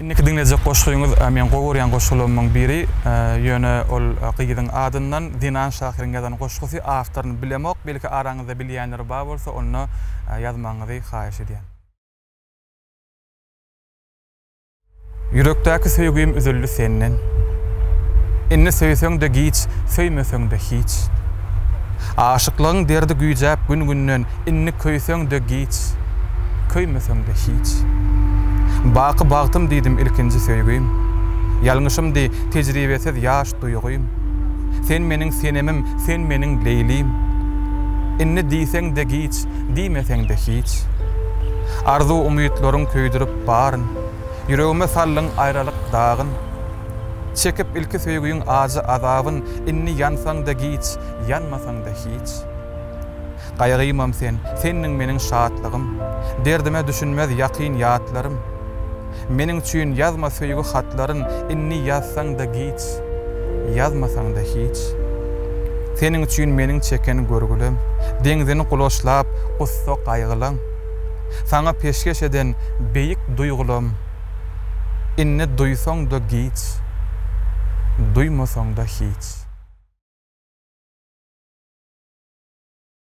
Indiki diňlejek goşgyňyz meň gowy görýän goşgularymyň biri. Ýöne ol gyzyň adyndan zenan şahyryň ýazan goşgusy awtoryny bilemok belki araňyzda bilýänler bar bolsa onda ýazmagyňyzy haýyş edýän. Ýürekdäki söýgim üzüldi senden. Indi söýseň-de giç, söýmeseň-de hiç. Aşyklygyň derdi güýjäp gün-günden, Indi köýseň-de giç, köýmeseň-de hiç. Baky bagtym diýdim ilkinji söýgim. Ýalňyşymdy tejribesiz ýaş duýgym. Sen meniň Senemim, sen meniň Leýlim. Indi diýseň-de giç, diýmeseň-de hiç. Arzuw-umytlaryň köýdürip baryn. Ýüregime saldyň aýralyk dagyn. Çekip ilki söýgüň ajy azabyn, Indi ýansaň-da giç, ýanmasaň-da hiç. Gaýgymam sen, sendiň meniň şatlygym. Derdime düşünmez ýakyn-ýatlarym. Meniň üçin ýazma söýgi hatlaryn, Indi ýazsaň-da giç, ýazmasaň-da hiç. Seniň üçin meniň çeken görgülem, Deňzini gulaçlap gussa-gaýgylaň. Saňa peşgeş eden beýik duýgulam, Indi duýsaň-da giç, duýmasaň-da hiç.